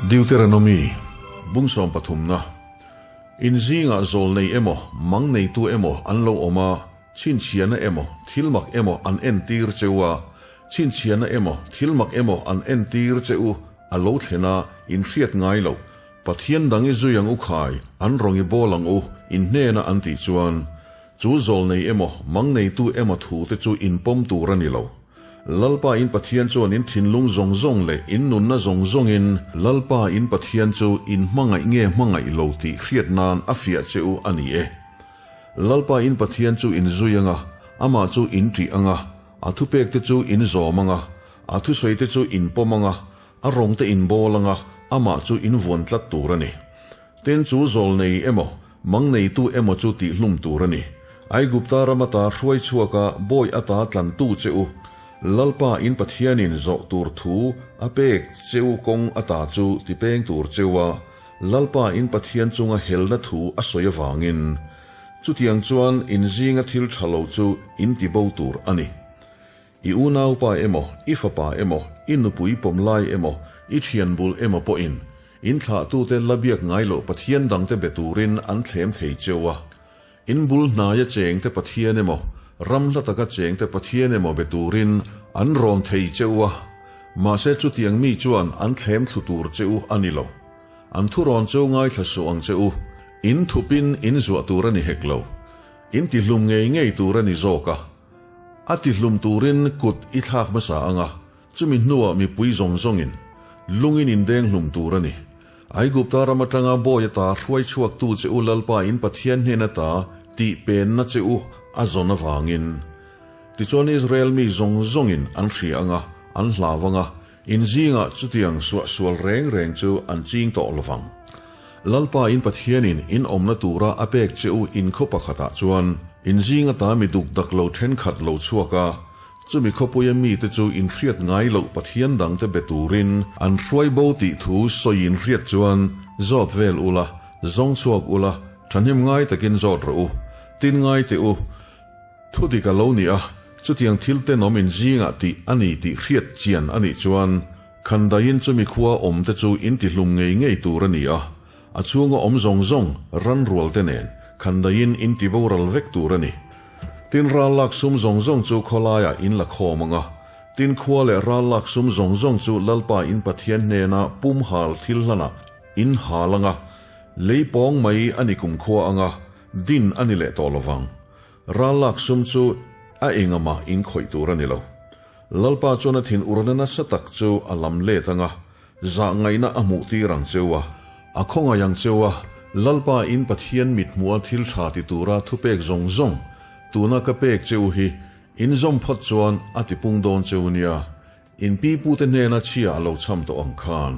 Deuteronomy, Bung sawmpathumna, In zingah zawl nei emaw, mang neitu emaw an lo awm a, chhinchhiahna emaw, thilmak emaw an entir che u a, chhinchhiahna emaw, thilmak emaw an entir che u a lo thlen a, in hriat ngai loh. Pathian dang i zui ang u khai, an rawng i bawl ang u, in hnena an tih chuan, chu zawl nei emaw, mang neitu emaw thu te chu in pawm tur a ni lo. Lalpa in Pathian chuan in thinlung zawng zawng leh in nunna zawng zawngin Lalpa in Pathian chu in hmangaih nge hmangaih lo tih hriat nan a fiah che u a ni e. Lalpa in Pathian chu in zui anga, amah chu in ṭih anga, a thupek te chu in zawm anga, a thusawi te chu in pawm anga, A rawng te in bawl anga, amah chu in vuan tlat tur a ni. Tin chu zawl nei emaw, mang neitu emaw chu tihhlum tur a ni. Aigupta ram ata hruai chhuaka bawi ata tlantu che u, Lalpa in Pathianin zawh tur thu a pek che u kawng ata chu tipeng tur che u a, Lalpa in Pathian chunga helna thu a sawi avangin. Chutiang chuan in zinga thil tha lo chu in tibo tur a ni. I unaupa emaw, i fapa emaw, i nupui pawm lai emaw, i thian bul emaw pawhin in thlahtute la biak ngai loh Pathian dangte be turin an thlem thei cheu a. In bul hnaia chengte Pathian emaw, ram hla taka chengte Pathian emaw be turin an rawn thei cheu a. Mahse chutiang mi chuan an thlem thlu tur che u a ni lo. An thurawn cheu ngaithla suh ang che u. In thupin in zuah tur a ni hek lo. In tihlum ngei ngei tur a ni zawk a. A tihlum turin kut i thlak hmasa ang a, chumi hnuah mipui zawng zawngin lungin in deng hlum tur a ni. Aigupta ram atanga bawi ata hruai chhuaktu che u Lalpa in Pathian hnen ata tih penna che u a zawn avangin. Tichuan Israel mi zawng zawngin an hria ang a, an hlau ang a, in zingah chutiang suahsual reng reng chu an ching tawh lovang. Lalpa in Pathianin in awmna tura a pek che u in khaw pakhatah chuan in zing ata mi duk dak lo thenkhat lo chhuak a, chumi khawpuia mite chu in hriat ngai loh Pathian dangte be turin an hruai bo tih thu sawi in hriat chuan zawt vel ula, zawng chhuak ula, thahnem ngai takin zawt rawh u, tin ngai teh u. Thu dik a lo ni a, chutiang thil tenawm in zingah tih a ni tih hriat chian a nih chuan Khandaiin chumi khua awmte chu in tihlum ngei ngei tur a ni a, a chhunga awm zawng zawng ran rualte nen Khandaiin in ti boral vek tur a ni. Tin ral lak sum zawng zawng chu khawlaiah in la khawm ang a, tin khua leh ral lak sum zawng zawng chu Lalpa in Pathian hnena pumhal thil hlanah in hal ang a, lei pawng mai a ni kumkhua ang a, din a ni leh tawh lovang. Ral lak sum chu a engamah in khawih tur a ni lo. Lalpa chuan a thin urna nasa tak chu a lam let ang a, zah ngaihna a hmuh tir ang cheu a, a khawngaih ang cheu a, Lalpa in Pathian mit hmuha thil tha ti tura thupek zawng zawng tuna ka pek cheu hi in zawm phawt chuan a tipung dawn cheu nia, in pipute hnena chhia a lo cham tawh ang khan.